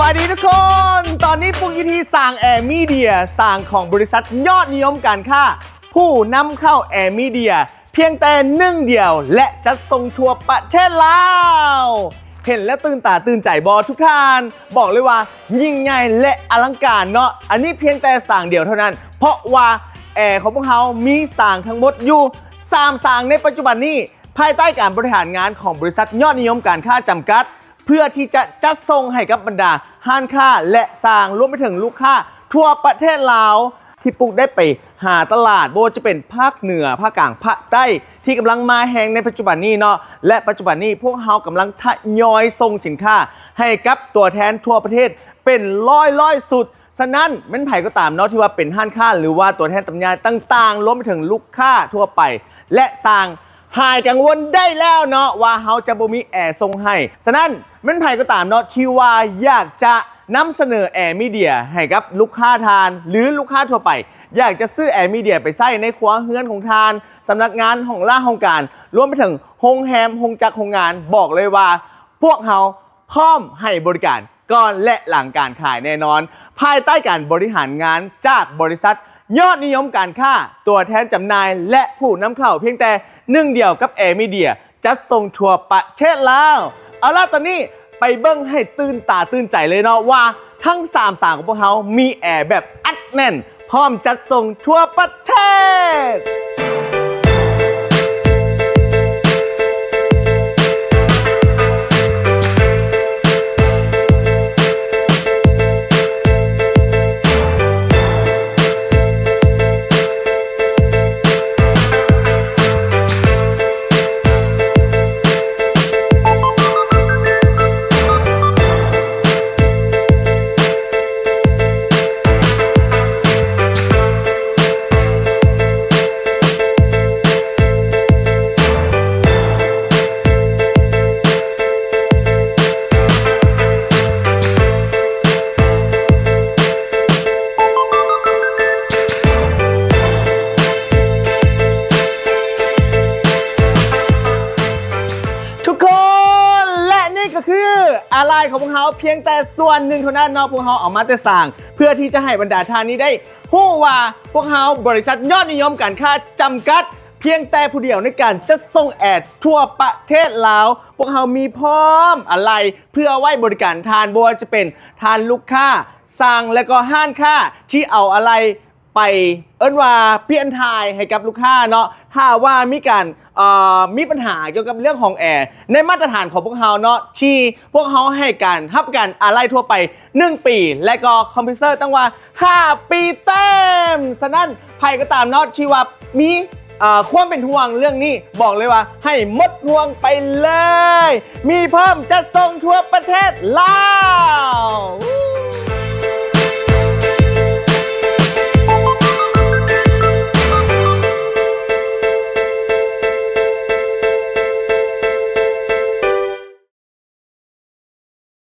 ສະບາຍດີທຸກຄົນ ຕອນນີ້ປຸກຢູ່ທີ່ສາງແອມີເດຍ ສາງຂອງບໍລິສັດຍອດນິຍົມການຄ້າ ຜູ້ນຳເຂົ້າແອມີເດຍ ພຽງແຕ່ໜຶ່ງດຽວ ແລະ ຈັດສົ່ງທົ່ວປະເທດລາວ. ເຫັນແລ້ວຕື່ນຕາຕື່ນໃຈບໍ່ທຸກທ່ານ? ບອກເລີຍວ່າຍິ່ງໃຫຍ່ ແລະ ອະລັງການເນາະ. ອັນນີ້ພຽງແຕ່ສາງດຽວເທົ່ານັ້ນ ເພາະວ່າແອຂອງພວກເຮົາມີສາງທັງໝົດຢູ່ສາມສາງໃນປັດຈຸບັນນີ້ ພາຍໃຕ້ການບໍລິຫານງານຂອງບໍລິສັດຍອດນິຍົມການຄ້າຈຳກັດ ເພື່ອທີ່ຈະຈັດສົ່ງໃຫ້ກັບບັນດາຮ້ານຄ້າ ແລະ ສາງ ລວມໄປເຖິງລູກຄ້າທົ່ວປະເທດລາວ ທີ່ປຸກໄດ້ໄປຫາຕະຫຼາດ ບໍ່ວ່າຈະເປັນພາກເໜືອ, ພາກກາງ, ພາກໃຕ້ ທີ່ກຳລັງມາແຮງໃນປັດຈຸບັນນີ້ເນາະ ແລະ ປັດຈຸບັນນີ້ພວກເຮົາກຳລັງທະຍອຍສົ່ງສິນຄ້າໃຫ້ກັບຕົວແທນທົ່ວປະເທດເປັນຮ້ອຍໆຊຸດ. ສະນັ້ນ ແມ່ນໃຜກໍຕາມເນາະ ທີ່ວ່າເປັນຮ້ານຄ້າ ຫຼືວ່າຕົວແທນຈຳໜ່າຍຕ່າງໆ ລວມໄປເຖິງລູກຄ້າທົ່ວໄປ ແລະ ສາງ ຫາຍກັງວົນໄດ້ແລ້ວເນາະ ວ່າເຮົາຈະບໍ່ມີແອສົ່ງໃຫ້. ສະນັ້ນ ແມ່ນໃຜກໍຕາມເນາະ ທີ່ວ່າຢາກຈະນຳສະເໜີແອມີເດຍໃຫ້ກັບລູກຄ້າທ່ານ ຫຼື ລູກຄ້າທົ່ວໄປ ຢາກຈະຊື້ແອມີເດຍໄປໃຊ້ໃນຄົວເຮືອນຂອງທ່ານ, ສຳນັກງານ, ຫ້ອງລາຫ້ອງການ, ລວມໄປເຖິງໂຮງແຮມ, ໂຮງຈັກ, ໂຮງງານ, ບອກເລີຍວ່າພວກເຮົາ ພ້ອມໃຫ້ບໍລິການກ່ອນ ແລະ ຫຼັງການຂາຍແນ່ນອນ ພາຍໃຕ້ການບໍລິຫານງານຈາກບໍລິສັດຍອດນິຍົມການຄ້າ ຕົວແທນຈຳໜ່າຍ ແລະ ຜູ້ນຳເຂົ້າພຽງແຕ່ໜຶ່ງດຽວກັບແອມີເດຍ ຈັດສົ່ງທົ່ວປະເທດລາວ. ເອົາລະ ຕອນນີ້ໄປເບິ່ງໃຫ້ຕື່ນຕາຕື່ນໃຈເລີຍເນາະ ວ່າທັງສາມສາງຂອງພວກເຮົາມີແອແບບອັດແໜ້ນ ພ້ອມຈັດສົ່ງທົ່ວປະເທດ. ທຸກຄົນ ແລະ ນີ້ກໍຄືອາໄຫຼ່ຂອງພວກເຮົາພຽງແຕ່ສ່ວນໜຶ່ງເທົ່ານັ້ນເນາະ ພວກເຮົາເອົາມາແຕ່ສ້າງ ເພື່ອທີ່ຈະໃຫ້ບັນດາທ່ານນີ້ໄດ້ຮູ້ວ່າ ພວກເຮົາບໍລິສັດຍອດນິຍົມການຄ້າຈຳກັດ ພຽງແຕ່ຜູ້ດຽວໃນການຈັດສົ່ງແອທົ່ວປະເທດລາວ ພວກເຮົາມີພ້ອມອາໄຫຼ່ເພື່ອໄວ້ບໍລິການທ່ານ ບໍ່ວ່າຈະເປັນທ່ານລູກຄ້າ ສາງ ແລະ ກໍຮ້ານຄ້າທີ່ເອົາອາໄຫຼ່ ໄປ ເອີ້ນວ່າປ່ຽນຖ່າຍໃຫ້ກັບລູກຄ້າເນາະ ຖ້າວ່າມີການ ເອີ ມີບັນຫາກ່ຽວກັບເລື່ອງຂອງແອ ໃນມາດຕະຖານຂອງພວກເຮົາເນາະ ທີ່ພວກເຮົາໃຫ້ການຮັບປະກັນອາໄຫຼ່ທົ່ວໄປໜຶ່ງປີ ແລະ ກໍຄອມເພຣສເຊີ ຕ້ອງວ່າຫ້າປີເຕັມ. ສະນັ້ນ ໃຜກໍຕາມເນາະ ທີ່ວ່າມີ ເອີ ຄວາມເປັນຫ່ວງເລື່ອງນີ້ ບອກເລີຍວ່າໃຫ້ໝົດຫ່ວງໄປເລີຍ ມີພ້ອມຈັດສົ່ງທົ່ວປະເທດລາວ.